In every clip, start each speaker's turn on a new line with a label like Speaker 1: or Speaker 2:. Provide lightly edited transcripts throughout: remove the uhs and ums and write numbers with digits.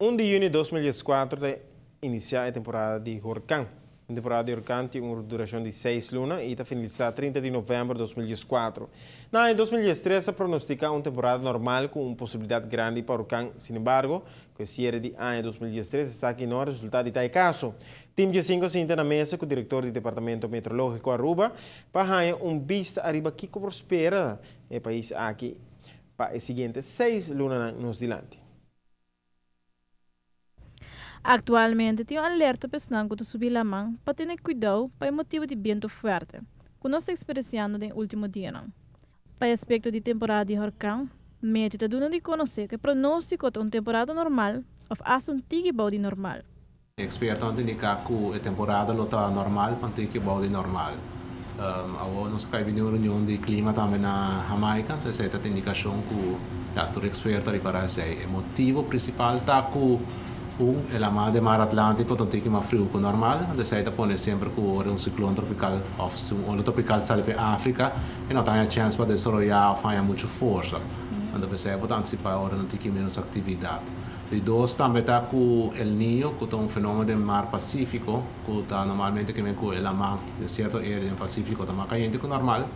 Speaker 1: 1 di yüni di 2014 ta inisiá e temporada di orkan. E temporada di orkan tin un durashon di 6 luna i ta finalisá 30 di novèmber di 2014. Na 2013 a pronostiká un temporada normal ku un posibilidat grandi pa orkan. Sin embargo, ku siere di aña 2013 esaki no a resultá di tal kaso. Team G5 a sinta na mesa ku direktor di Departamento Meteorológiko Aruba pa haña un bista ariba kiko por spera e pais aki pa e siguiente 6 luna nos dilanti.
Speaker 2: Aktualmente tin un alerta pa esnan ku ta subi laman pa tene kuidou pa motibu di bientu fuerte, ku nos ta eksperensiando den último dianan. Pa aspekto di temporada di orkan, Meteo ta duna di konosé ku e pronóstiko ta un temporada normal òf asta un tiki bou di normal.
Speaker 3: Ekspertonan ta indiká ku e temporada lo ta normal, pa tiki bou di normal. Awor nos a kai den un reunion di klima tambe na Jamaica, anto esei ta indikashon ku ya, tur eksperto a ripará esei. E motibu prinsipal ta ku e laman di Mar Atlántiko ta tiki mas friu ku normal, anto esei ta pone semper ku un siklon tropikal òf un ola tropikal sali pa Afrika e no tin chèns pa desaroyá òf haña muchu forsa. Anto p'esei ta antisipá ora no tin ménos aktividat. Di dos tambe ta ku El Niño, ku ta un fenómeno di Mar Pasífiko, ku ta normalmente ku ku laman di sierto área di Pasífiko ta mas kayente ku normal.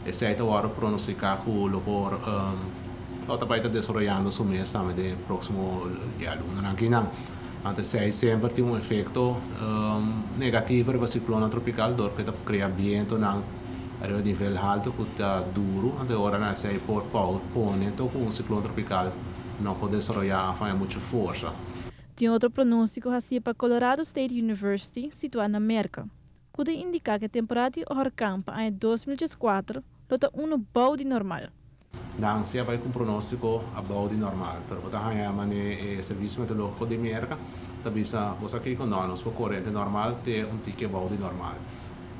Speaker 3: Esei ta awor pronostiká ku lo por ta bai ta desaroyando su mes tambe den próksimo ya, luna aki nan. Anto esei semper tin un efekto negativo riba siklon tropikal, dor ku ta krea bientu nan riba nivel haltu ku ta duru, anto ora nan esei por pone ku un siklon tropikal no por desaroyá ku muchu forsa.
Speaker 2: Tin otro pronóstiko asina pa Colorado State University, situá na Merka, ku ta indiká ku e temporada di orkan pa aña 2014 lo ta un bou di normal.
Speaker 3: Nan si a bai ku pronóstiko abou di normal, pero bo ta haña mane e Servisio Meteorológiko di Merka, ta bisa bo aki ku no, nos koriente normal te un tiki abou di normal.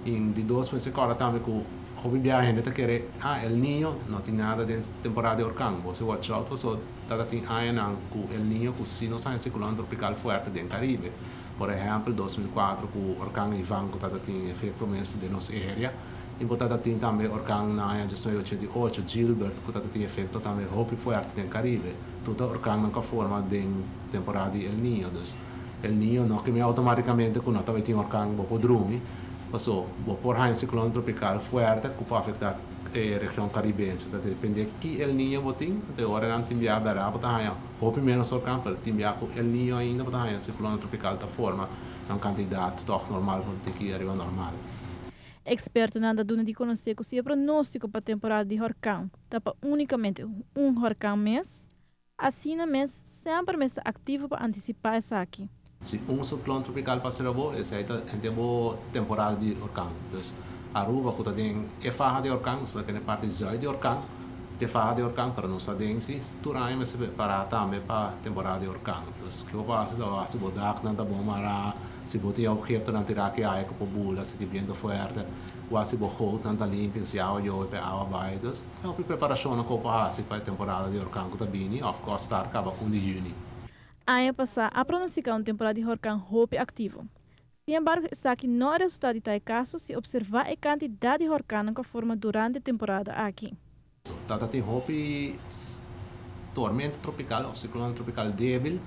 Speaker 3: I di dos, bo kòrda tambe ku hopi biaha hende ta kere, ah, El Niño no tin nada di temporada di orkan. Bo watch out, so ta tin añanan ku El Niño ku si no sa siklon tropikal fuerte den Karibe. Por ehèmpel, 2004 ku orkan Ivan ku tabata tin efekto mes den nos área. I bo tabata tin tambe orkan na aña 1988, Gilbert, ku tabata tin efekto tambe hopi fuerte den Karibe. Tur orkannan ku a forma den temporada di El Niño. Dus El Niño no ke men outomátikamente ku no tabata tin orkan, bo por drumi. Paso, bo por haña siklon tropikal fuerte ku por afektá region karibense. Ta dependé ki El Niño bo tin, te ora nan tin bia berá bo ta haña hopi menos orkan, pero tin bia ku El Niño ainda bo ta haña siklon tropikal ta forma un kantidat toch normal, bo tin ku ariba normal.
Speaker 2: Ekspertonan ta duna di konosé ku si e pronóstiko pa temporada di orkan ta pa únikamente un orkan mes, asina mes semper mester ta aktivo pa antisipá esaki.
Speaker 3: Si un siklon tropikal pasa bo, esei ta e temporada di orkan. Dus Aruba ku ta den e faha di orkan, dus ta parti zuid di orkan, e faha di orkan, pero nos ta den si tur aña mester prepará tambe pa temporada di orkan. Dus kiko pasa, si bo dak nan ta bon mará, si bo tin obheto nan tirá ku awa ku bula, si tin bientu fuerte, òf si bo goot nan ta limpi, si awa yobe pa awa bai. Dus e preparashon ku pa hasi pa temporada di orkan ku ta bini, of course start kaba 1 di yüni.
Speaker 2: Aña pasá a pronostiká un temporada di orkan hopi aktivo. Sin embargo, esaki no a resultá di tal kaso si opservá e kantidat di orkan ku a forma durante e temporada aki.
Speaker 3: Tabata tin hopi tormenta tropikal òf siklon tropikal débil,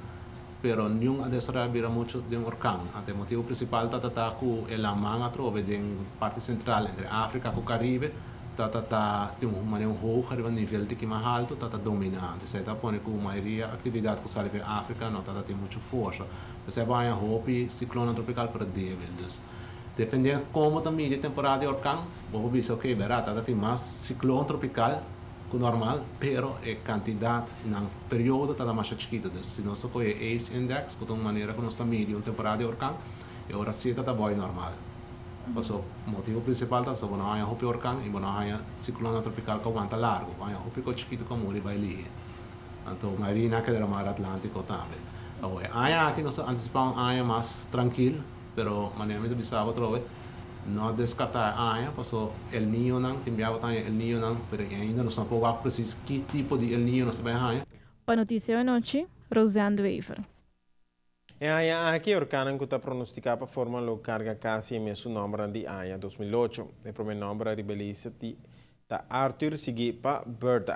Speaker 3: pero ningun a desaroyá bira muchu di un orkan. E motibu prinsipal ta ku e laman atrobe den parti sentral entre Afrika ku Karibe, ta tin un maneho hoger, un nivel di mas haltu, ta dominante. Esei ta pone ku mayoria aktividat ku sali di Afrika no ta tin muchu forsa. Bo bai hopi siklon tropikal pero débil. Dus, dependiendo kon ta midi temporada di orkan, bo bisa, ok, berdat, ta tin mas siklon tropikal ku normal, pero e kantidat na periodo ta mas chikitu. Dus, si nos kohe ACE Index, ku ta un manera ku nos ta midi un temporada di orkan, e ora si ta bon normal. Paso, motibu prinsipal ta, so bo no haña hopi orkan i bo no haña siklon tropikal ku wanta largu, haña hopi kos chikitu ku muri bai lihe. Anto, mayoria ku Mar Atlántiko tambe. Awor, aña aki nos ta antisipá un aña mas trankil, pero manera mi bisa otro no deskartá aña, paso El Niño nan, tin biaha El Niño nan, pero ainda nos no por presis ki tipo di El Niño nos ta bai haña.
Speaker 2: Pa Noticia Anochi, Roseanne Wever.
Speaker 1: E aña aki orkannan ku ta pronostiká pa forma lo karga kasi e mesun nòmber di aña 2008. E promé nòmber riba lista ta Arthur, siguí pa Bertha.